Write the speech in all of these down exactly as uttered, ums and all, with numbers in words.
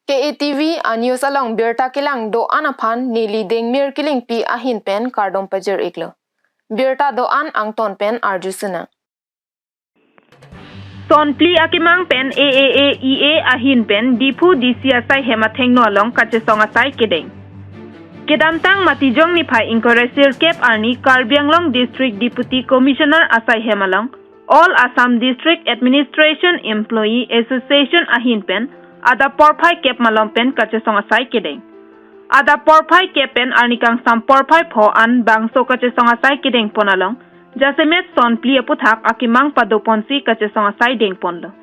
K A T V a-news along birta kelang do-an aphan neli Dengmir Killingpi ahin pen kardom pajir-iklo. Birta do-an angton pen arjusunang. Sonphli akemang pen A A A E A ahin pen Diphu D C asai hem athengno along kachesong asai kedeng. Kedamtang Matijong niphai ingkoi ra sirkep arni Karbi Anglong District Deputy Commissioner asai hem along All Assam District Administration Employee Association ahin pen adap porphai kep malom pen kachesong asai kedeng. Adap porphai kep pen arni kangsam porphai pho an bangso kachesong asai kedengpon along jasemet sonphli aputhak akemang padoponsi kachesong asai dengponlo.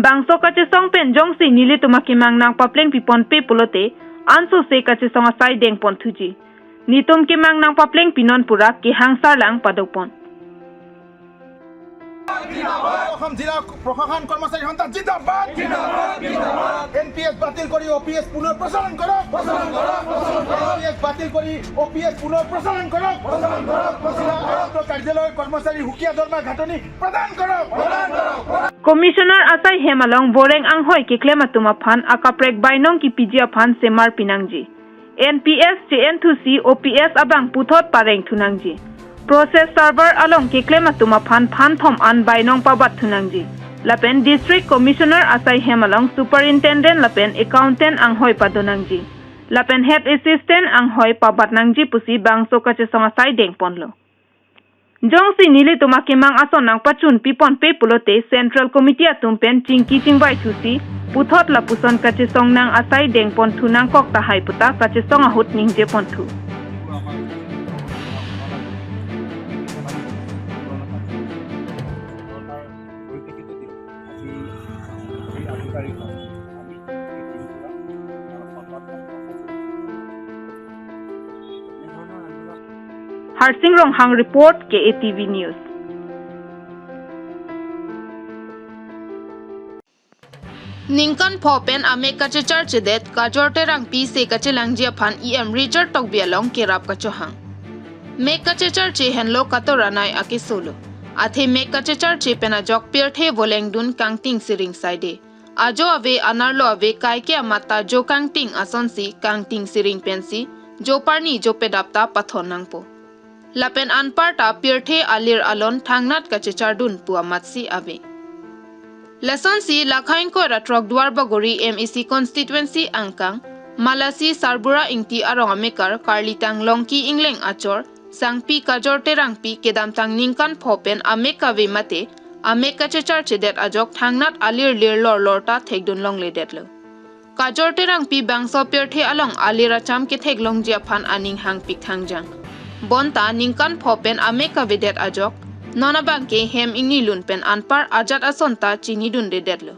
Bangso kachesong pen jongsi nelitum akemang nangpaplengpiponpe pulote ansose kachesong asai dengponthuji. Netum kemang nangpaplengpinon pura kehang sarlang padopon. অসম জিলা প্ৰশাসন কৰ্মচাৰী সন্থা জিন্দাবাদ। জিন্দাবাদ, জিন্দাবাদ। N P S বাতিল কৰি অ P S পুনৰ প্ৰচলন কৰক। প্ৰচলন কৰক, প্ৰচলন কৰক। এন পি এছ বাতিল কৰি অ পি এছ পুনৰ প্ৰচলন কৰক। প্ৰচলন কৰক, প্ৰচলন কৰক। আয়ুক্ত কাৰ্যালয়ৰ কৰ্মচাৰী সুকীয়া দৰমহা গাঁথনি প্ৰদান কৰক। প্ৰদান কৰক। Commissioner asai hem along boreng anghoi keklem atum aphan akaprek bainong kepiji aphan semar pinangji. N P S che-en thusi O P S abang puthot pareng thunangji. Process server along keklem atum aphan phan thom an bainong pabat thunangji. Lapen District Commissioner asai hem along Superintendent lapen Accountant anghoi padonangji. Lapen Head Assistant anghoi pabat nangji pusi bangso kachesong asai dengponlo. Jongsi nelitum akemang ason nangpachunpiponpe pulote Central Committee atum pen chingki chingvai thusi puthot lapuson kachesong nang asai dengpon thunangkok tahai puta kachesong ahut ningjeponthu. Harsing Ronghang report, K A T V News. Ningkan pho pen amek kachecharchedet Kajor Terangpi se kachelangji aphan E M Richard Tokbi along kerap kachohang. Mek kachecharche henlo katoranai akesolo. Athe mek kachecharche pen ajok pirthe volengdun kangting siring saide. Ajo ave, anerlo ave, kaike amat ta jo kangting asonsi, kangting siring pensi, jo parni jo pedap ta pathon nangpo. Lapen anparta pirthe alir alon thangnat kachechardun pu amatsi ave. Lasonsi lakha ingkoi ra throk Duarbagori M A C constituency angkang, Malasi Sarbura Ingti arong amekar, karlitang Longki Ingleng achor, Sangpi Kajor Terangpi kedamtang ningkan pho pen amek kave mate, amek kachecharchedet ajok thangnat alir lir lor lor ta thekdun longledetlo. Kajor Terangpi bangso pirthe along alir acham ketheklongji aphan aning hangpik thangjang. Bonta ningkan pho pen amek kavedet ajok, non abangke hem ingni lun pen anpar ajat ason ta chinidundedetlo.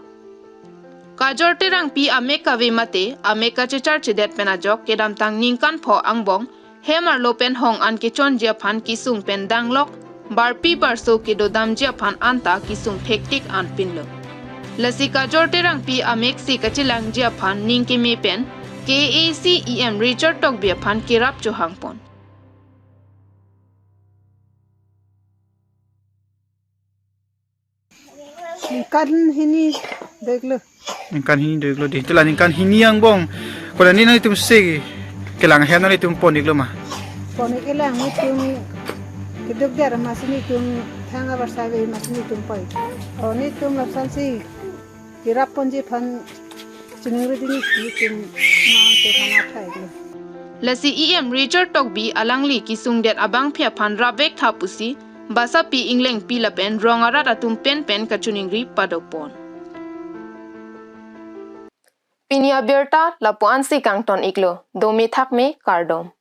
Kajor Terangpi amek kave mate, amek kachecharchedet pen ajok, kedamtang ningkan pho angbong, hem arlo pen hong an kechonji aphan kesung pen danglok, barpi barso kedodamji aphan anta kesung thektik anpinlo. Lasi Kajor Terangpi amek se kachelangji aphan ning keme pen K A A C E M Richard Tokbi aphan kerap chohangpon. Ningkan hini do-iklo. Ningkan hini do-iklo dei. Hala ningkan hini angbong, kola ni nanglitum se kelang ahem nanglitum pon-iklo ma? Pon-ik-elang, netum keduk der amatsi netum thang abarsa ave amatsi netum pon-ik. O netum lapuson si kerap ponji aphan chiningri dini netum ma ke thang athai-iklo. Lasi E M Richard Tokbi alangli kesungdet abangpi aphan rapvek tha pusi, Basapi Inglengpi lapen rong arat atum penpen kachiningri padopon. Pini abirta lapu-ansi kangton-iklo, dome thakme, kardom.